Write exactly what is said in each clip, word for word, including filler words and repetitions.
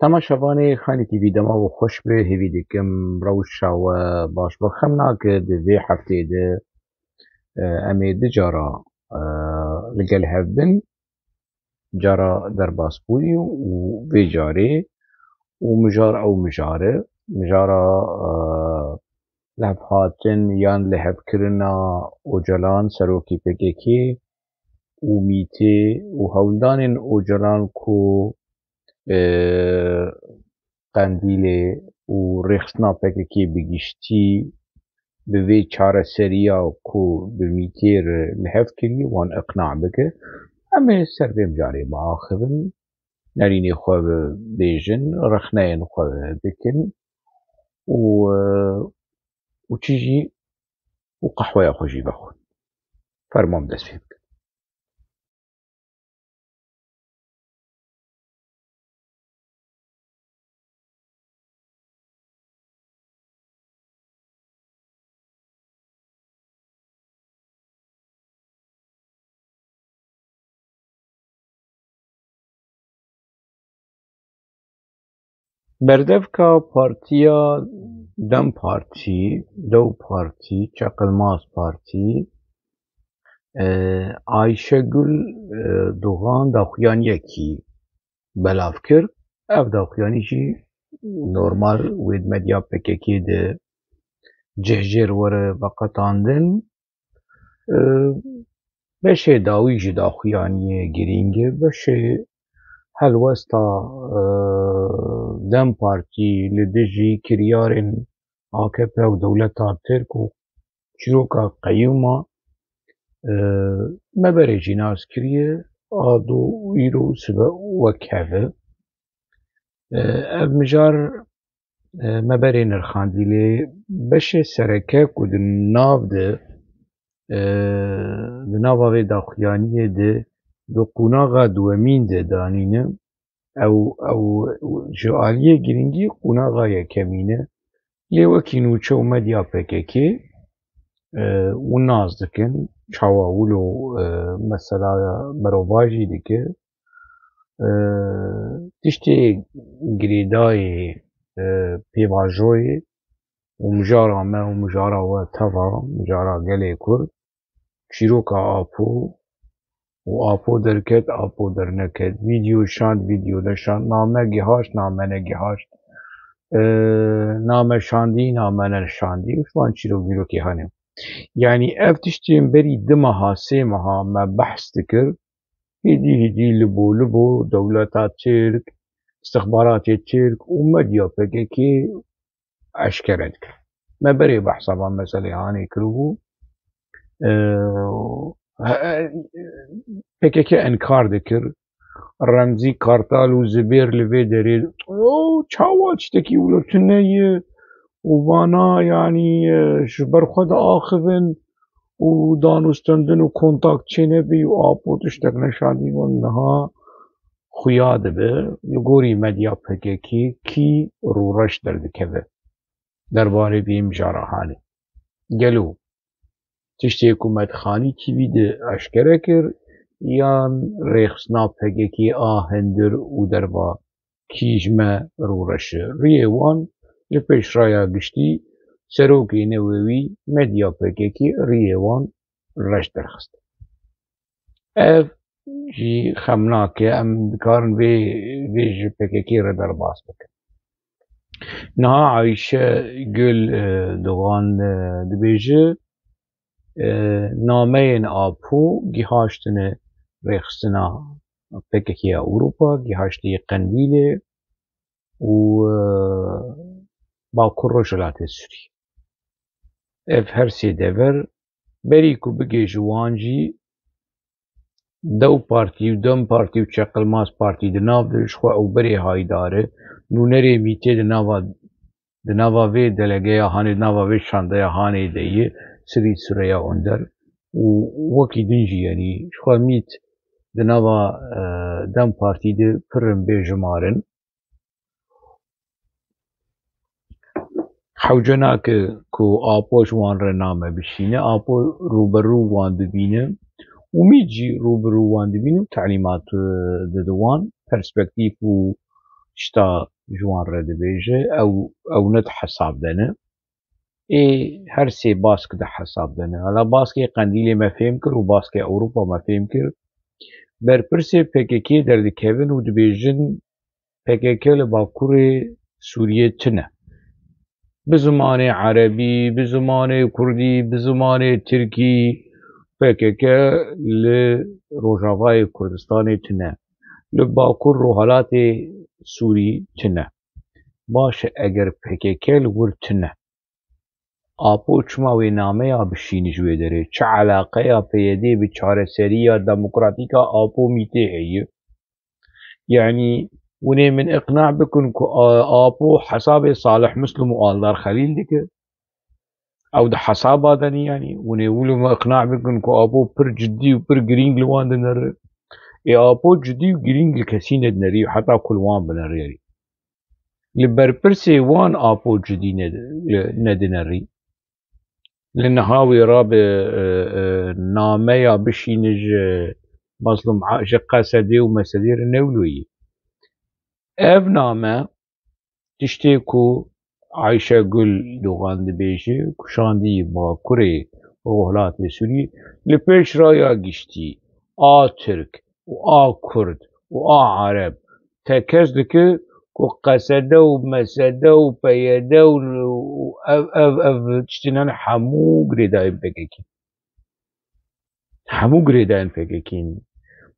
Temaşevanê Xanî T V, dema we xweş be, hêvî dikim rewşa we baş be. Xem nake di vê heftê de, e, em ê du cara, e, li gel hev bin. Cara derbasbûyî û vê carê û mijar ew mijar e. Mijara, e, lihevhatin yan lihevkirina Ocalan, serokê P K K, û mîtê û hewldanên Ocalan ku, e, Qendîlê û rêxistina P K K bi giştî bi vê çareseriya ku bi mîtê re li hev kirî, wan iqna bike. Em ê ser vê mijarê biaxivin, nerînê xwe bibêjin, rexneyên xwe bikin û, e, û çî jî û qehweya xwe jî vexwin. Fermo em dest pê bikin. Berdevka Partiya DEM Partî, Dew Partî, Çeqilmaz Partî, e, Ayşegül, e, Doğan daxuyaniyekî belav kir. Ev daxuyanî jî normal wê di medya P K K de cih jêr were veqetandin. E, beşê dawî ji daxuyaniyê girîng e, beşê helwesta, e, DEM Partî li dijî kiryarên A K P û dewleta Tirk û çîroka qeyûma, e, me berê jî nas kiriye, a do û îro û sibe wek hev e. E, ev mijar, e, me berê nirxandî lê beşê sereke ku di nav de, e, di nava vê daxuyaniyê de di qonaxa duwemîn de danîne. Ew, ew ji aliyê girîngî qonaxa yekemîn e. Lê wekî nûçe û medya P K K, e, û nas dikin, çawa wilo, e, mesela berovajî dike. E, tiştê girêdayê, e, pêvajoyê û mijara me û mijara we teva, mijara gelê Kurd, çîroka Apo û Apo derket, Apo derneket, vîdeo şand, vîdeo neşand, name gihaşt, name negihaşt, e, name şandî, name neşandî û van çîrok vîrokê hene. Yanî ev tiştên berî du meha, sê meha me behs dikir, hêdî hêdî, libo libo dewleta Tirk, istixbaratê Tirk û medya P K K eşkere dike. Me berê behsa van meselê hanê kiribû. Ee, he-, P K K enkar dikir. Remzî Kartal û Zibêr li vê derê, "O, çawa tiştekî wilo tune ye?" Û vana, yanî, e, ji ber xwe diaxivin û danûstendin û kontakt çênebî û Apo tiştek neşandî, wan niha xuya dibe. Li gorî medya P K K kî rûreş derdikeve derbarê vê mijara hanê? Gelo tiştê ku me di Xanî T V de eşkere kir, yan rêxistina P K K a hundir û derva kî ji me rûreş e? Riyê wan ji pêşraya giştî serokê newewî medya P K K riyê wan reş derxist. Ev jî xem nake, em dikarin vê, vê ji P K K re derbas bikin. Niha Ayşe Gül, e, Doğan, e, dibêje, e, nameyên Apo gihaştine rêxistina P K K ya Ewropa, gihaştiye Qendîlê û, e, Bakur Rojhilatê Sûrî. Ev her sê dever berî ku bigê ji wan jî Dew Partî û DEM Partî û Çeqilmaz Partî di nav de ji xwe ew berê haydar e. Nûnerê mîtê di nava, di nava vê delegeya hanê, di nava vê şandeya hanê de ye, Sirî Sureya Onder. Û wekî din jî, yanî ji xwe mît di nava, e, DEM Partî de pir in, bêjimar in. Hewce nake ku Apo ji wan re name bişîne. Apo rûberû wan dibîne û mît jî rûberû wan dibîne û telîmat, e, dide wan, perspektîf û tişta ji wan re dibêje, ew, ew ne di hesab de ne. Ê her sê bask di hesab de ne. Hala baskê Qendîlê me fêm kir û baskê Ewropa me fêm kir. Berpirsê P K K derdikevin û dibêjin P K K li Bakurê Sûriyê tune. Bi zimanê erebî, bi zimanê kurdî, bi zimanê tirkî P K K li Rojavayê Kurdistanê tune. Li Bakur Rojhilatê Sûrî tune. Baş e, eger P K K li wir tune, Apo çima wê nameya bişîne ji wê derê? Çi eleqeya P Y D bi çareseriya demokratîk a Apo Mîtê heye? Yanî hûn ê min iqna bikin ku A-, Apo hesabê Salih Muslim û Aldar Xelîl dike? Ew di hesaba de ne, yanî hûn ê wilo me iqna bikin ku Apo pir cidî û pir girîng li wan dinere? Ê Apo cidî û girîng li kesî nedinere, heta ku li wan binere. Li berpirsê wan Apo cidî ne-, nedinerî. Li niha wê rabe, e, e, nameya bişîne ji Mazlûm A-, ji Qesedê û Mesedê re newloyî. Ev name tiştê ku Ayşegul Dogan dibêje, ku şandî Bakurê Rojhilatê Sûriyê li pêş raya giştî a Tirk û a Kurd û a Ereb tekez dike ku Qesede û Mesede û P Y D û, û ev, ev, ev tiştên hene hemû girêdayên P K K. Hemû girêdayên P K K in.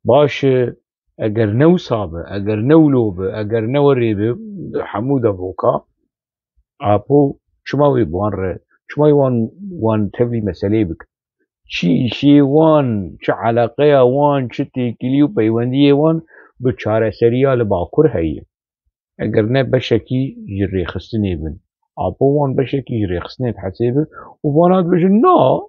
Baş e, eger ne wisa be, eger ne wilo be, eger ne werê be, hemû devoka Apo çima wê bi wan re, çima wê wan, wan tevlî meseleyê bikin? Çi îşê wan, çi eleqeya wan, çi têkilî û peywendiyê wan bi çareseriya li Bakur heye? Eger ne beşekî ji rêxistinê bin. Apo wan beşekî ji rêxistinê dihesêbe û vana dibêjin, na,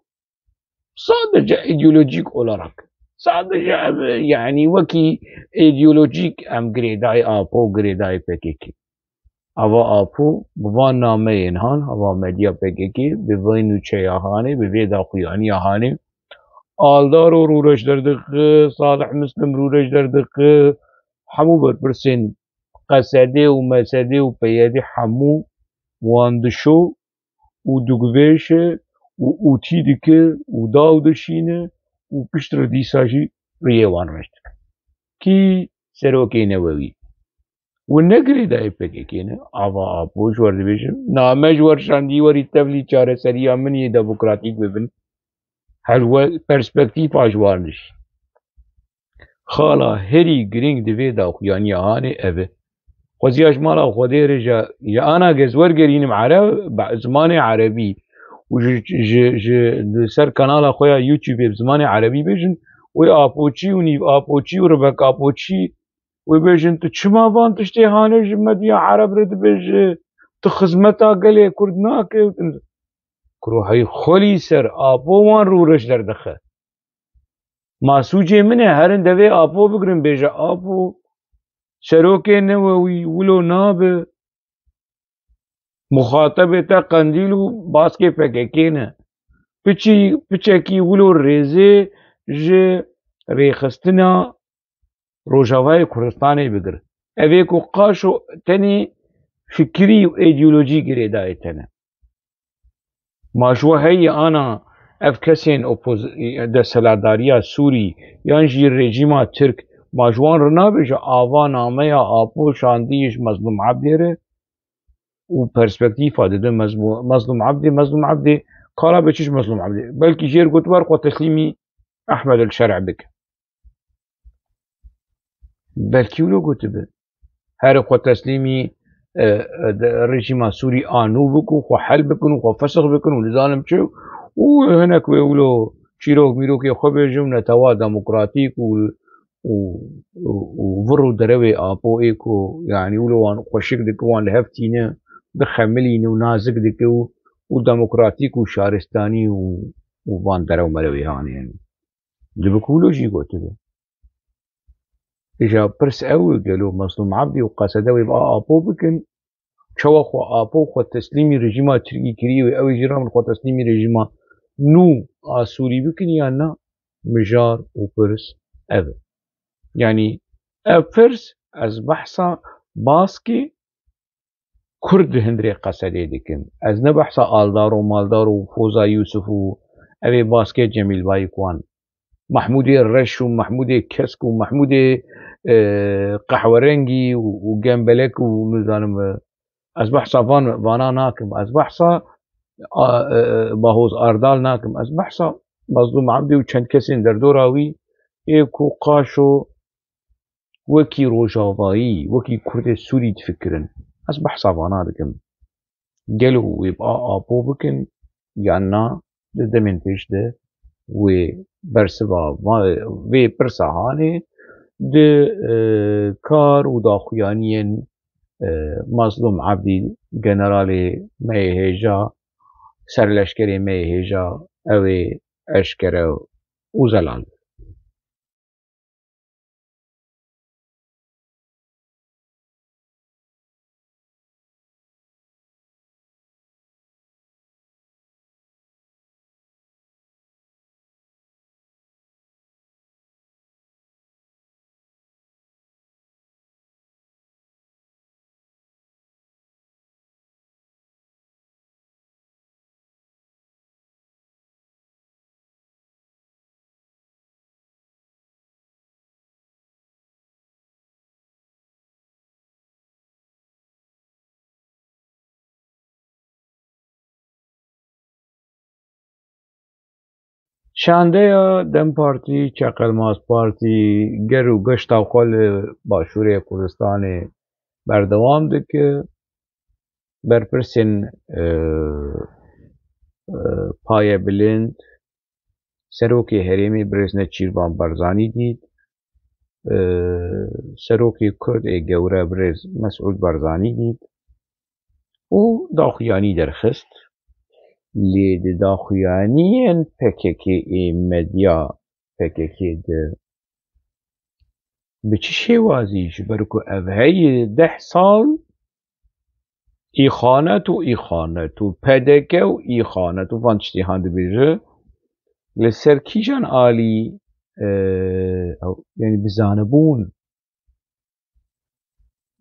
sadece ideolojik olarak. Sadece em, yanî wekî ideolojik em girêdayî Apo, girêdayî P K K. Ava Apo bi van nameyên han, ava medya P K K, bi vê nûçeya hanê, bi vê daxuyaniya hanê, Aldaro rûreş derdixi, Salih Muslim rûreş derdixi, hemû berpirsên Qesedê û Mesedê û P Y D hemû wan dişo û diguvêşe û ûtî dike û daw dişîne û piştre dîsa jî riyê wan reş dike. Kî serokê newewî? Wi ne girêdayî P K K ne, ava Apo ji wer dibêjin. Name ji wer şandî werî tevlî çareseriya min yê demokratîk bibin. Hel we perspektîfa ji wan dişî. Xala herî girîng di vê daxuyaniya hanê ev e. Xweziya ji mala Xwedê re ji, ji ana ge ez wergerînim ereb, be-, zimanê erebî û ji, ji, ji, li ser kanala xwe ya YouTube bi zimanê erebî bêjin, wê Apoçî û Nîv Apoçî û Ribek Apoçî wê bêjin, tu çima van tiştê hanê ji medya ereb re dibêje, tu xizmeta gelê Kurd nake? Kuro hey xwelî ser Apo wan rûreş derdixe. Ma sûcê min e, herin devê Apo bigirin, bêje Apo, serokê newewî wilo nabe, muxatebê te Qendîl û baskê P K K ne. Piçî, piçekî wilo rêzê ji rêxistina Rojavayê Kurdistanê bigir. Ev ê ku qaşo tenê fikirî û îdeolojî girêdayê te ne. Ma ji we heye ana ev kesên opoz-, desthilatdariya Sûrî yan jî rejîma Tirk, ma ji wan re nabêje ava nameya Apo şandî ji Mezlûm Ebdê re û perspektîfa dide Mezlû-, Mezlûm Ebdê, Mezlûm Ebdê kara be çi ji Mezlûm Ebdê? Belkî jêr gotibar xwe teslîmî Ehmed El Şer'e bike. Belkî wilo gotibe. Here xwe teslîmî, e, e, de, rejîma Sûrî a nû bikin, xwe hel bikin û xwe fesix bikin û nizanim çi û hinek wê wilo çîrok mîrokê xwe bêjin û netewa demokratîk û, û, û, û vir û derewê Apo ê ku, yanî wilo wan xweşik dike, wan li hev tîne, dixemilîne û nazik dike û, û demokratîk û şaristanî û, û van derew merewê hanê. Dibe ku wilo jî gotibe. Îja pirs ew e, gelo Mezlûm Ebdî û Qesede wê bi a Apo bikin? Çawa xwe Apo xwe teslîmî rejîma Tirkî kiriye wê ew ê jî re min xwe teslîmî rejîma nû a Sûrî bikin yan na? Mijar û pirs ev e. Yanî ev pirs ez behsa baskê Kurd di hundirê Qesedê dikim. Ez ne behsa Aldar û Maldar û Foza Yûsif û evê baskê Cemîl Bayik wan. Mehmûdê Reş û Mehmûdê Kesk û Mehmûdê, e, Qehwerengî û, û Gembelek û nizanim, e, ez behsa van, vana nakim. Ez behsa, a, e, e, Bahoz Ardal nakim. Ez behsa Mazlûm Ebdî û çend kesên derdora wî ê ku qaşo wekî rojavayî, wekî Kurdê Sûrî difikirin. Ez behsa vana dikim. Gelo wê bi a apo bikin yan na, di demên pêş de wê bersiva va-, vê pirsa hanê di, e, kar û daxuyaniyên, e, Mazlûm Ebdî, generalê me yê hêja, serleşkerê me yê hêja, ew ê eşkere û zelal be. Şandeya DEM Partî, Çakalmaz Partî ger û geşta xwe li Başûrê Kurdistanê berdewam dike. Berpirsên, e, e, payebilind, Serokê Herêmê Birêz Nêçîrvan Barzanî dît, e, Serokê Kurd ê gewre Birêz Mesûd Barzanî dît û daxuyanî derxist. Lê di daxuyaniyên P K K ê medya P K K de bi çi şêwazî, ji ber ku ev heye deh sal îxanet û îxanet û P D K û îxanet û van tiştê han dibêje, li ser kîjan alî, e, ew, yanî bi zanebûn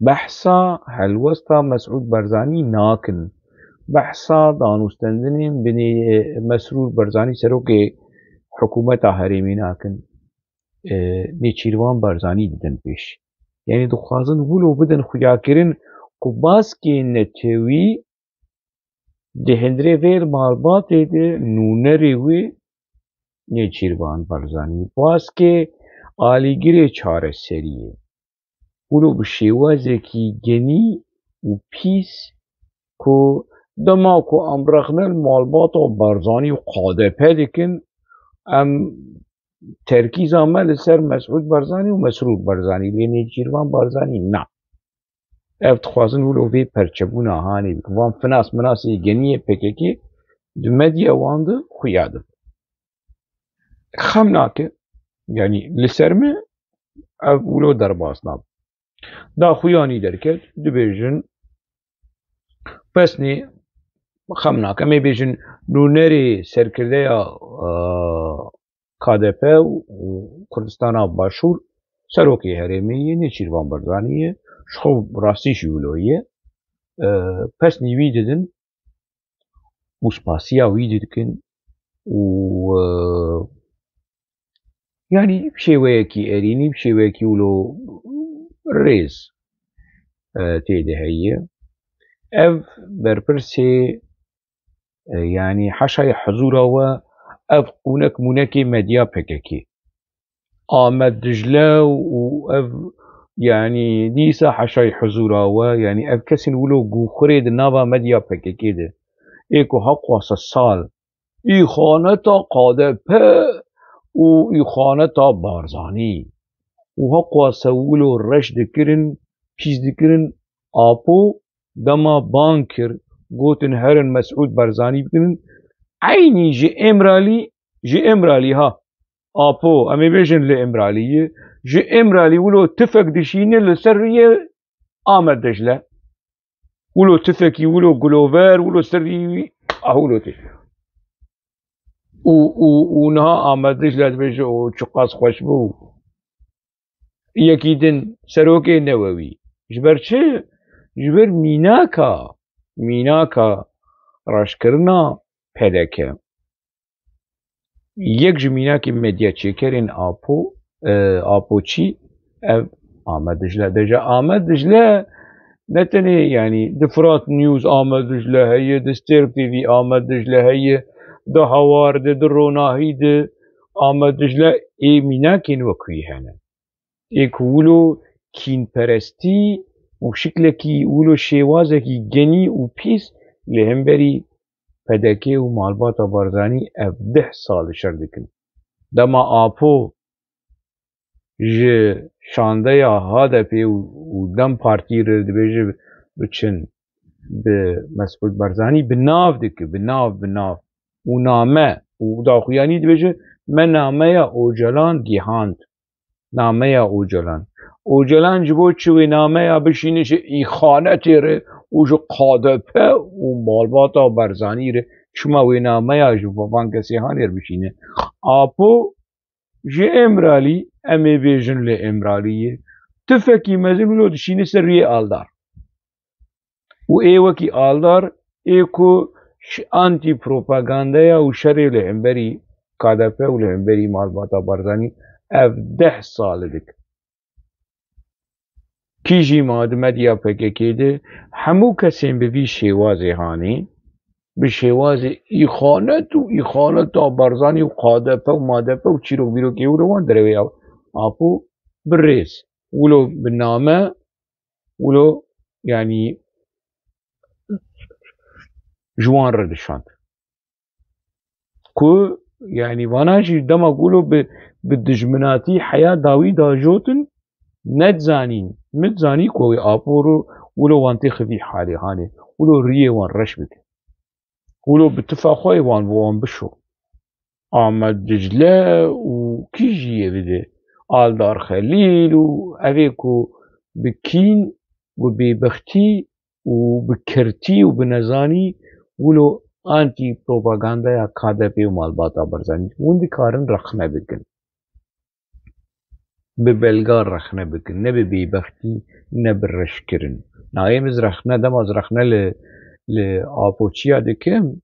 behsa helwesta Mesûd Barzanî nakin. Behsa danûstendinên binê Mesrûr Barzanî serokê hikûmeta herêmê nakin. E, Nêçîrvan Barzanî didin pêş. Yanî dixwazin wilo bidin xuyakirin ku baskê netewî di hundirê vê malbatê de nûnerê wê Nêçîrvan Barzanî. Baskê alîgirê çareseriyê. Wilo bi şêwazekî genî û pîs ku dema ku em rexne li malbata Barzanî û K D P dikin, em terkîza me li ser Mesûd Barzanî û Mesrûr Barzanî, lê Nêçîrvan Barzanî na. Ev dixwazin wilo vê perçebûna hanê bikin. Van finas minasê geniyê P K K di medya wan de xuya dibin. Xem nake, yanî li ser me ev wilo derbas nabe. Daxuyanî derket, dibêjin, pesnê xem nake, em ê bêjin nûnerê serkirdeya, e, K D P û Kurdistana Başûr serokê herêmê ye, Nêçîrvan Barzanî ye, ji xwe rastî jî wilo ye. E, pesnî wî didin û spasiya wî dikin û, e, yanî bi şêweyekî erênî, bi şêweyekî wilo rêz, e, tê de heye. Ev berpirsê, e, yanî heşayê hizûra we, ev qûnek mûnekê medya P K K. Amed Dicle û ev, yanî dîsa heşayê hizûra we, yanî ev kesên wilo gûxurê di nava medya P K K de. Ê ku heqwase sal îxaneta K D P û îxaneta Barzanî û heqwase wilo reş dikirin, pîs dikirin. Apo dema bang kir, gotin herin Mesûd Barzanî bikirin. Eynî ji Îmralî, ji Îmralî ha. Apo, em ê bêjin li Îmralî ye. Ji Îmralî wilo tifek dişîne li ser rûyê Amed Dicle. Wilo tifekî, wilo gulover, wilo serî wî, ah, wilo tê. Û, û, û niha Amed Dicle dibêje, û çiqas xweş bû. Yekî din serokê Newewî, Ji ber çi? Ji ber mînaka, mînaka raşkirina P D K. Yek ji mînakê medya çêkerên Apo, e, Apoçî, ev Amed Dicle. Deja Amed Dicle ne tenê, yanî di Firat News Amed Dicle heye, di Stêrk T V Amed Dicle heye, di Hawar de, di Ronahî de Amed Dicle ê mînakên wekî hene. Ê ku wilo kînperestî û şiklekî wilo şêwazekî genî û pîs li hemberî P D K û malbata Barzanî ev deh sal şer dikin. Dema Apo ji şandeya H D P û, û DEM Partî re dibêje biçin bi Mesûd Barzanî bi nav dike, bi nav, bi nav. Û name, û daxuyanî dibêje, me nameya Ocalan gihand. Nameya Ocalan. Ocalan ji bo çi wê nameya bişîne ji îxanetê re û ji K D P û malbata Barzanî re, çima wê nameya ji bo van kesê hanê re bişîne? Apo ji Îmralî, em ê bêjin li Îmraliyê, tifekî mezin wilo dişîne ser rûyê Aldar. Û ê wekî Aldar ê ku ş-, antî-propagandeya û şerê li hemberî K D P û li hemberî malbata Barzanî ev deh sal dik. Kî jî ma di medya P K K de hemû kesên bi vî şêwazê hanê, bi şêwazê îxanet û îxaneta Barzanî û K D P û M D P û çîrok vîrokê wilo wan derewê Apo bi rêz, wilo bi name, wilo, yanî, ji wan re dişand. Ku, yanî, vana jî dema ku wilo bi, bi dijminatî heya dawî da jotin, nedizanîn, min dizanî ku wê Apo ro wilo wan têxivî halê hanê, wilo riyê wan reş bike. Wilo bi tifa xwe ê wan bi wan bişo. Amed Dicle û kî jî yê bide? Aldar Xelîl û evê ku bi kîn, bi bêbextî û bi kirtî û bi nezanî wilo antî-propagandeya K D P û malbata Barzanî, hûn dikarin rexne bikin. Bi belga rexne bikin, ne bi bêbextî, ne bi reşkirin. Nayê min ez rexne, dema ez rexne li, li Apoçiya dikim,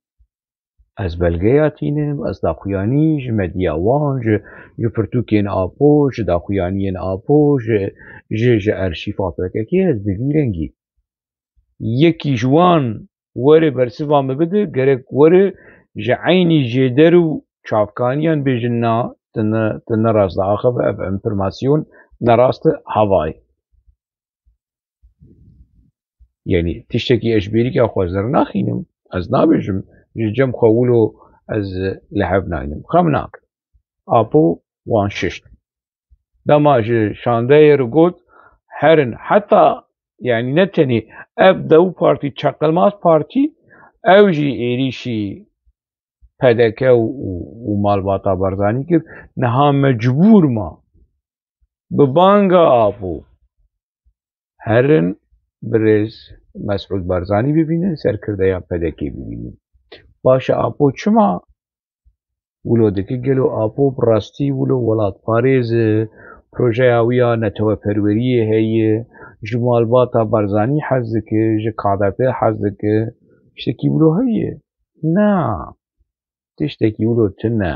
ez belgeya tînim, ez daxuyanî ji medya wan, ji, ji pirtûkên Apo, ji daxuyaniyên Apo, ji, ji, ji arşîfa P K K, ez bi vî rengî. Yekî ji wan were bersiva min bide, gerek were ji eynî jêder û çavkaniyan bêjin na, tu ne, tu ne rast diaxive, ev enfirmasyon ne rast e, hevayê. Yanî tiştekî ez ji bêrîka xwe ez dernaxînim, ez nabêjim, ji cem xwe wilo ez li hev naynim. Xem nakim. Apo wan şişt. Dema ji şandeyê re got, herin, heta, yanî ne tenê ev Dew Partî, Çakılmaz Partî, ew jî êrîşî P D K û, û, û malbata Barzanî kir, niha mecbûr ma bi banga Apo herin birêz Mesûd Barzanî bibînin, serkirdeya P D K bibînin. Baş e, Apo çima wilo dike? Gelo Apo bi rastî wilo welatparêz e, projeya wî ya neteweperweriyê heye, ji malbata Barzanî hez dike, ji K D P hez dike, tiştekî wilo heye? Na. Tiştekî wilo tune.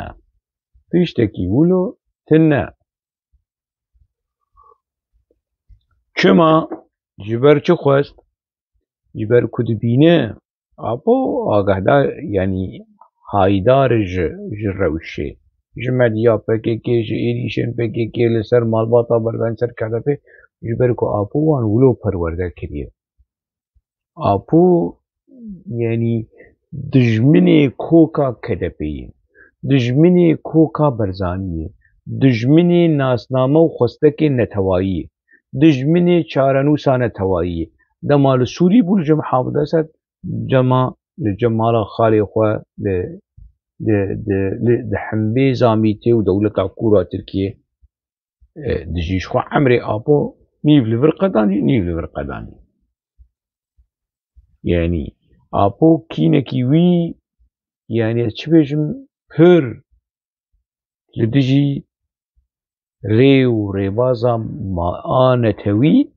Tiştekî wilo tune. Çima? Ji ber çi xwest? Ji ber ku dibîne Apo agahdar, yanî hayîdar e ji, ji rewşê. Ji medya P K K, ji êrîşên P K K li ser malbata Barzanî, ser K D P, ji ber ku Apo wan wilo perwerde kiriye. Apo, yanî dijminê koka K D P'yê, dijminê koka Barzanî ye, dijminê nasname û xwestekê netewayî ye, dijminê çarenûsa netewayî ye. Dema li Sûrî bû, li cem Hafid Esed, dema li cem mala xalê xwe, li, li, li, li, di hembê zamîtê û dewleta kûr a Tirkiyê, e, dijî. Ji xwe emrê Apo nîv li vir qedandî, nîv li vir qedandî. Yanî Apo kînekî wî, yanî ez çi bêjim, pir li dijî rê û rêbaza ma-, a netewî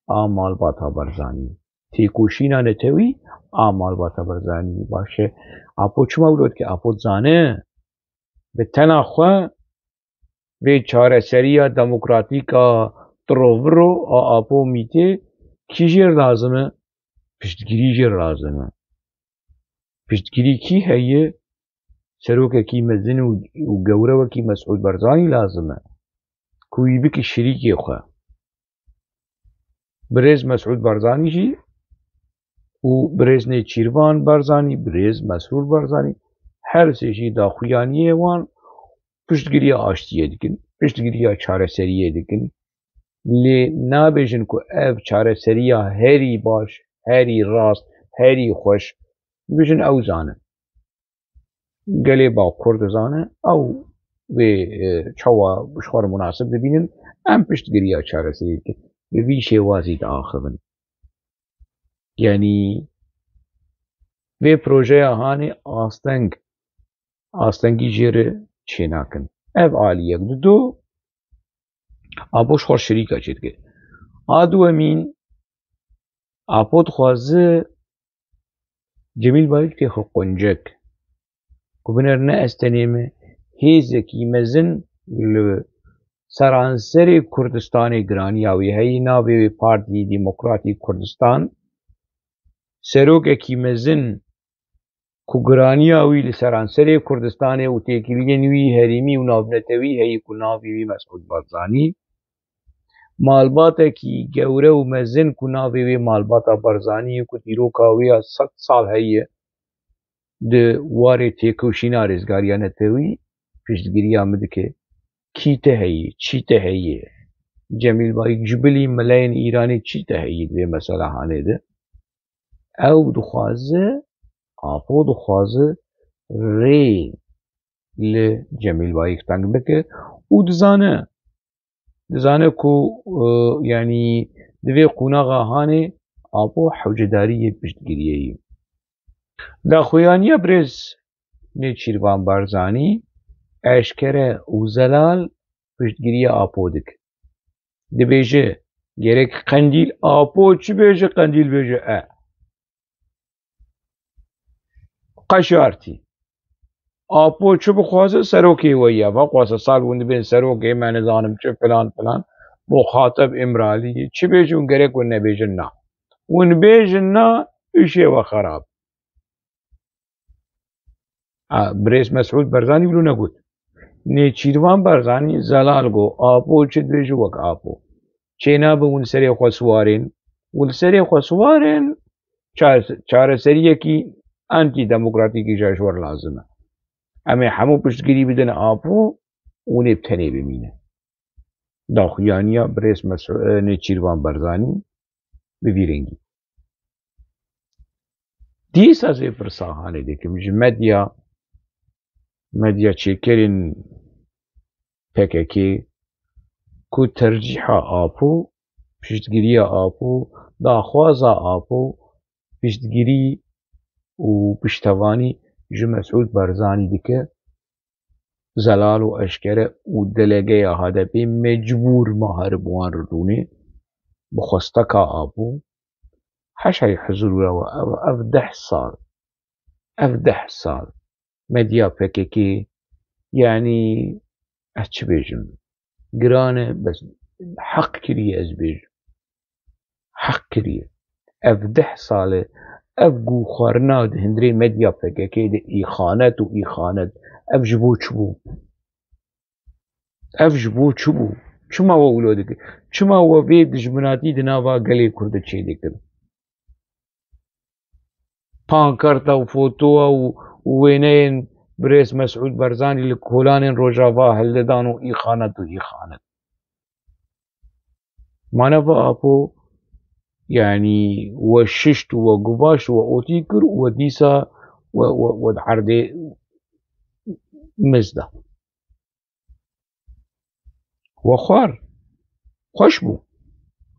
a malbata Barzanî. Têkoşîna netewî a malbata Barzanî. Baş e. Apo çima wilo dike? Apo dizane bi tena xwe vê çareseriya demokratîk a tiroviro a Apo Mîtê kî jê re lazim e? Piştgirî jê re lazim e. Piştgirî kî heye? Serokekî mezin û, û gewre wekî Mesûd Barzanî lazim e ku wî bike şirîkê xwe. Birêz Mesûd Barzanî jî û birêz Nêçîrvan Barzanî, birêz Mesrûr Barzanî, her sê jî daxuyaniyê wan piştgiriya aştiyê dikin, piştgiriya çareseriyê dikin. Lê nabêjin ku ev çareseriya herî baş, herî rast, herî xweş, dibêjin ew zanin. Gelê Bakur dizane, ew vê, e, çawa ji xwe re munasib dibînin, em piştgiriya çareseriyê dikin. Bi vî şêwazî diaxivin. Yanî vê projeya hanê asteng, astengî jê re çênakin. Ev aliyek. Dido, Apo ji xwe şirîka çêdike. A duwemîn, Apo dixwaze Cemîl Bayik têxe quncek. Ku binêr ne ez tenê me, hêzekî mezin li seranserê Kurdistanê giraniya wî heyî, navê wê Partî Demokratî Kurdistan. Serokekî mezin ku giraniya wî li seranserê Kurdistanê û têkiliyên wî herêmî û navnetewî heyî ku navê wî Mesûd Barzanî. Malbatekî gewre û mezin ku navê wê malbata Barzanî ye ku dîroka wê ya sed sal heye di warê têkoşîna rêzgariya netewî piştgiriya min dike. Kî te heye, çî te heye? Cemîl Bayik ji bilî mileyên Îranê çî te heye di vê mesela hanê de? Ew dixwaze, Apo dixwaze rê li Cemîl Bayik teng bike û dizane, dizane ku, e, yanî di vê qonaxa hanê Apo hewcedariyê piştgiriyê ye. Daxuyaniya birêz Nêçîrvan Barzanî eşkere û zelal piştgiriya Apo dike. Dibêje gerek Qendîl, Apo çi bêje, Qendîl bêje e. Qeşartî. Apo çi bixwaze serokê we ye. Va xwasa sal hûn dibên serokê me nizanim çi filan filan. Muxateb Îmralî ye. Çi bêjin gerek hûn nebêjin na. Hûn bêjin na, îşê we xerab. A, birêz Mesûd Barzanî wilo negot. Nêçîrvan Barzanî zelal got, Apo çi dibêje wek Apo. Çênabe hûn serê xwe siwarên. Hûn serê xwe siwarên, çare-, çareseriyekî antîdemokratîkî jî ji we re lazim e. Em ê hemû piştgirî bidin Apo, hûn ê bi tenê bimîne. Daxuyaniya birêz Mesû-, e, Nêçîrvan Barzanî bi vî rengî. Dîsa ez ê pirsa hanê dikim ji medya, medya çêkerên P K K ku tercîha Apo, piştgiriya Apo, daxwaza Apo, piştgirî û piştevanî ji Mesûd Barzanî dike, zelal û eşkere û delegeya H D P mecbûr ma herib wan rûnê bi xwesteka Apo. Heşayî hizir û rewa ev, ev deh sal, ev deh sal medya P K K, yanî ez çi bêjim? Giran e, bes heq kiriye ez bêjim. Heq kiriye. Ev deh sal e, ev guxwarina di hundirê medya P K K de îxanet û îxanet. Ev ji bo çi bû? Ev ji bo çi bû? Çima we wilo dikir? Çima we vê dijminatî di nava gelê Kurd de çêdikir? Pankarta û fotoya û, û wêneyên birêz Mesûd Barzanî li kolanên Rojava hildidan û îxanet û îxanet. Mane va Apo, yanî we şişt û we guvaşt û we otî kir û we dîsa we, we, we di erdê miz da. We xwar. Xweş bû.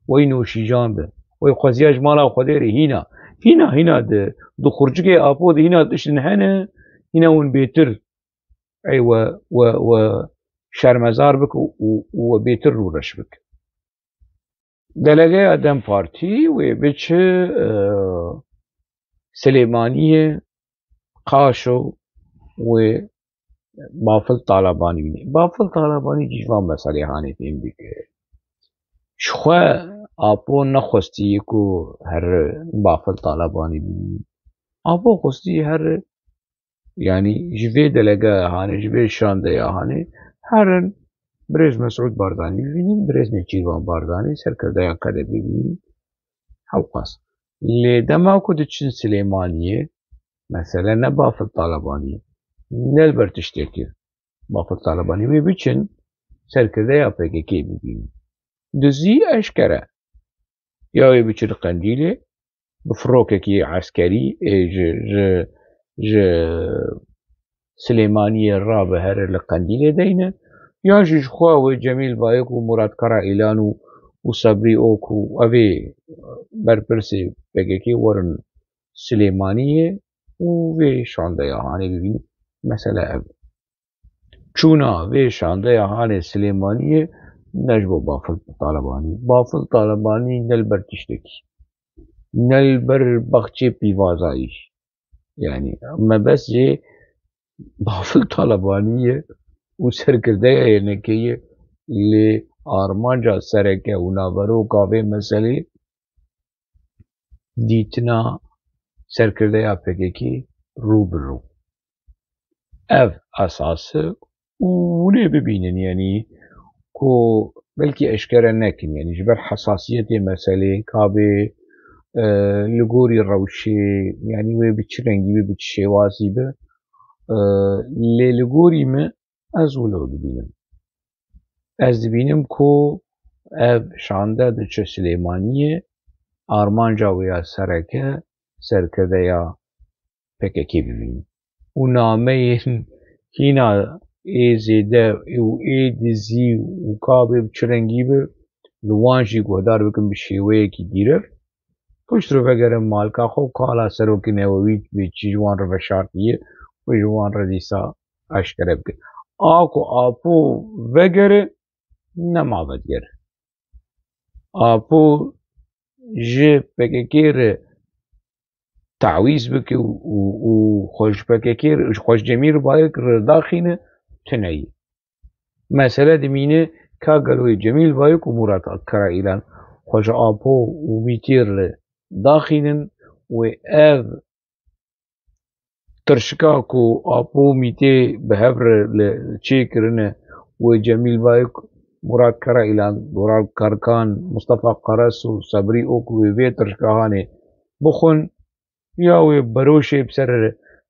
Wey nûşîcan bi. Wey xweziya ji mala Xwedê re hîna. Hîna, hîna di, di xurcikê Apo de hîna tiştin hene, hîna hûn bêtir. Ey we, we, we şermezar bik û, û, û we bêtir rûreş bik. Delegeya DEM Partî wê biçe, e, Silêmaniyê, Qaşo wê Bafil Talabanî bîne. Bafil Talabanî jî ji van meselê hanê fêm dike. Ji xwe Apo nexwestiye ku here Bafil Talabanî bibîne. Apo xwestiye here, yanî ji vê delegeya hanê, ji vê şandeya hanê, herin birêz Mesûd Barzanî bibînin, birêz Nêçîrvan Barzanî, serkirdeya KDPê bibînin. Hewqas. Lê dema ku diçin Silêmaniyê, mesele ne Bafil Talabanî ye, ne li ber tiştekî. Bafil Talabanî wê biçin serkirdeya PKK bibînin. Dizî eşkere. Ya wê biçin Qendîlê, bi firokekî eskerî, ê, ji, ji, ji Silêmaniyê rabe here li Qendîlê deyne, ya jî ji xwe wê Cemîl Bayik û Murat Karaîlan û, û Sebrî Ok û evê berpirsê PKK werin Silêmaniyê û vê şandeya hanê bibînin. Mesele ev. Çûna vê şandeya hanê Silêmaniyê ne ji bo Bafil Talebanî. Bafil Talebanî ne li ber tiştekî. Ne li ber baxçê pîvazayî. Yanî mebest jê Bafil Talebanî ye û serkirdeya Y N K'ê ye, lê armanca sereke û naveroka vê meselê dîtina serkirdeya PKK rû bi rû. Ev esas e û hûn ê bibînin, yanî ku belkî eşkere nekin, yanî ji ber hesasiyetê meselê, ka bê, e, li gorî rewşê, yanî wê bi çi rengî be, bi çi şêwazî be, e, lê li gorî min ez wilo dibînim. Ez dibînim ku ev şande diçe Silêmaniyê, armanca wê ya sereke serkirdeya PKK bibînin. Û nameyên hîna ê zêde û ê dizî û ka bê bi çi rengî be, li wan jî guhdar bikin bi şêweyekî dîrek. Pişt re vegerin malka xwe û kala serokê newewî bê çi ji wan re veşartiye û ji wan re dîsa eşkere bike. A ku Apo vegere, nema vediger. Apo ji PKK re tawîz bike û, û, û xwe ji PKK re, xwe ji Cemîl Bayik re daxîne, tune ye. Mesele dimîne ka gelo yê Cemîl Bayik û Murat Karaîlan xwe ji Apo û Mîtê re daxînin, wê ev tirşika ku Apo û Mîtê bi hev re li çêkirine, wê Cemîl Bayik, Murat Karaîlan, Dural Karkan, Mustafa Karasu, Sebrî Ok wê vê tirşika hanê bixwin, ya wê beroşê bi ser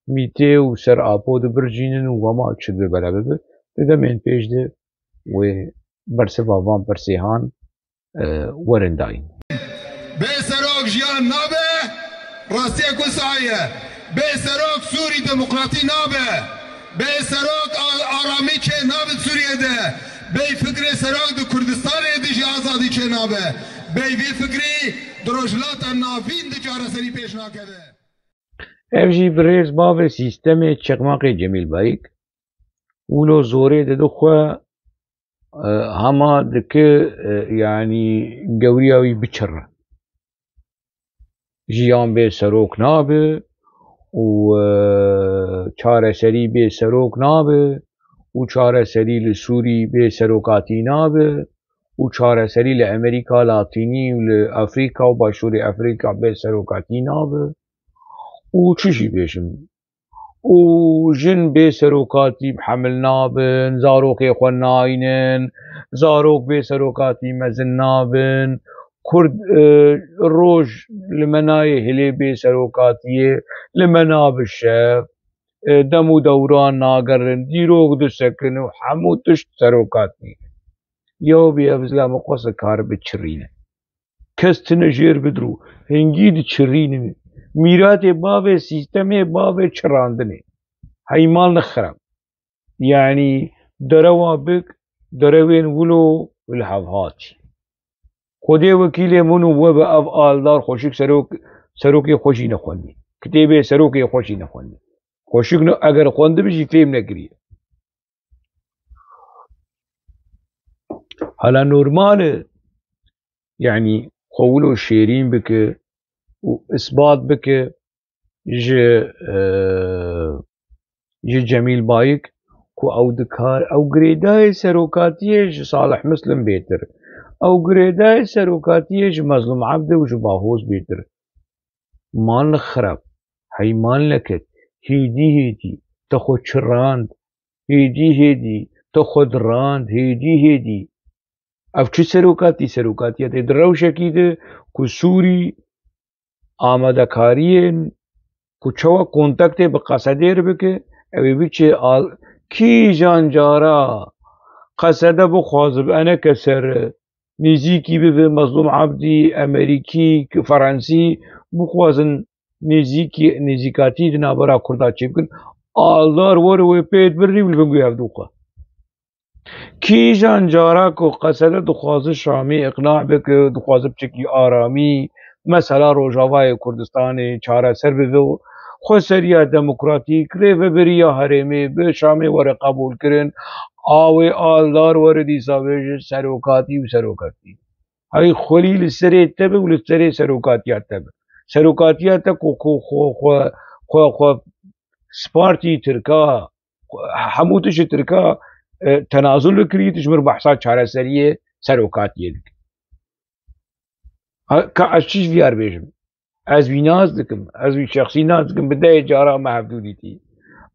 Mîtê û ser Apo dibircînin û wema çi dibe bela bibe, di demên pêş de wê bersiva van pirsê han, e, werin dayîn. Bê serok jiyan nabe, rastiyek wisa ye. Bê serok Sûrî demokratî nabe. Bê serok a-, aramî çê nabe Sûriyê de. Bê fikrê serok di Kurdistanê de jî azadî çê nabe. Bê vê fikrî di Rojhilata Navîn de çareserî pêş nakeve. Ev jî birêz bavê sîstemê çeqmaqê Cemîl Bayik. Wilo zorê dide xwe, e, hema dike, e, yanî gewriya wî biçirre. Jiyan bê serok nabe û, e, çareserî bê serok nabe û çareserî li Sûrî bê serokatî nabe û çareserî li Amerîka Latînî û li Afrîka û Başûrê Afrîka bê serokatî nabe û çi jî bêjim. Û jin bê serokatî hemil nabin, zarokê xwe naynin, zarok bê serokatî mezin nabin, Kurd, e, roj li me nayê hilê bê serokatiyê, li me nabe şev, e, dem û dewran nagerin, dîrok disekin û hemû tişt serokatî. Yew bî ev zila min xwest kar bi çirîne. Kes tine jêr bidiro. Hingî diçirînin. Mîratê bavê sîstemê, bavê çirandinê. Heymal nexirem. Yanî derewa bik, derewên wilo li hev hatî. Xwedê wekîlê min û we be ev aldar xweşik serok, serokê xwe jî nexwendî. Kitêbê serokê xwe jî nexwendî. Xweşik ne, eger xwendibi jî fêm nekiriye. Hala normal e. yanî xwe wilo şêrîn bike û isbat bike ji, e, ji Cemîl Bayik ku ew dikar, ew girêdayê serokatiyê ji Salih Muslim bêtir. Ew girêdayê serokatiyê ji Mezlûm Ebdî û ji Bahoz bêtir. Man li xirab, hey man leket, hêdî hêdî, te xwe çi rand, hêdî hêdî, te xwe dirand, hêdî hêdî. Ev çi serokatî, serokatiya te di rewşekî de ku Sûrî amadekariyên ku çawa kontaktê bi Qesedê re bike, ew ê biçe al kîjan cara Qesede bixwaze bi eneke ser nêzîkî bibe Mezlûm Ebdî, Emerîkî, Ferensî, bixwazin nêzîkî, nêzîkatî di navbera Kurda çêbikin, aldar were wê pêt birî û li vingû hevdû xwe. Kîjan cara ku Qesede dixwaze Şamê iqna bike, dixwaze piçekî aramî, mesela Rojavayê Kurdistanê çareser bibe û xweseriya demokratîk, rêveberiya herêmê bi Şamê were qebûlkirin, a wê aldar were dîsa bêje serokatî û serokatî. Hey xwelî li serê te be û li serê serokatiya te be. Serokatiya te ku, ku xwe, xwe, xwe, xwe spartî Tirka, hemû tişt Tirka, e, tenazul dikirî, tu ji mir behsa çareseriyê serokatiyê dikî. Ha, ka ez çi ji vî yer bêjim? Ez wî nas dikim, ez wî şexsî nas dikim, bi dehê cara me hevdû dîtî.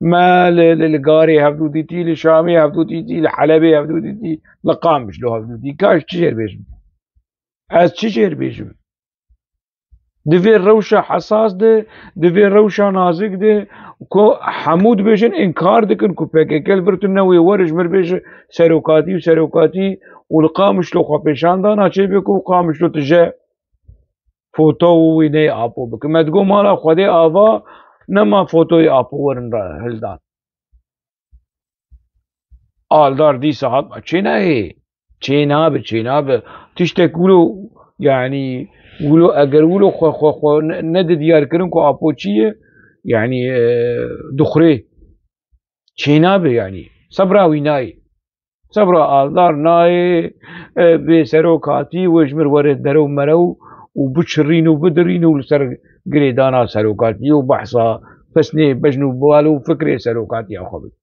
Me li, li, li Garê hevdû dîtî, li Şamê hevdû dîtî, li Helebê hevdû dîtî, li Qamişlo hevdû dîtî. Ka ez çi jêr bêjim? Ez çi jêr bêjim? Di vê rewşa hesas de, di vê rewşa nazik de ku hemû dibêjin, înkar dikin ku P K K li vir tune wê were ji mir bêje serokatî û serokatî û li Qamişlo xwepêşandana çêbe ku Qamişlo tije foto û wîneyê Apo bike. Me digot mala Xwedê ava nema fotoyê Apo werin re hildan. Aldar dîsa hat çê nayê. Çê nabe, çê nabe. Tiştek wilo, yanî wilo, eger wilo xwe, xwe, xwe ne, nedi diyar kirin ku Apo çi ye, yanî, e, dixurê. Çê nabe yanî. Sebra wî nayê. Sebra aldar nayê, e, bê serokatî wê ji mir were derew merew û biçirîn û bidirîn û li ser girêdana serokatiyê û behsa pesnê bejn û bal û fikrê serokatiya xwe bike.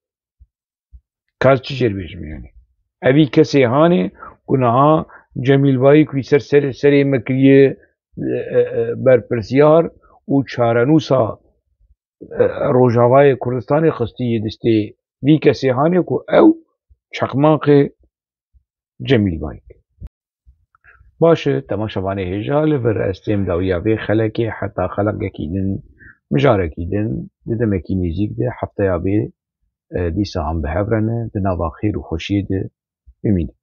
Ka ez çi jêr bêjim yanî? Evî kesê hanê ku niha Cemîl Bayik wî ser, ser, serê me kiriye, e, e, e, berpirsiyar û çarenûsa, e, Rojavayê Kurdistanê xistiye destê vî kesê hanê ku ew çeqmaqê Cemîl Bayik. Baş e, temaşevanê hêja, li vir ez têm dawiya vê xelekê heta xelekekî din, mijarekî din, di demekî nêzîk de, hefteya bê, e, dîsa em bi hev re ne, di nava xêr û xweşiyê de bimînin.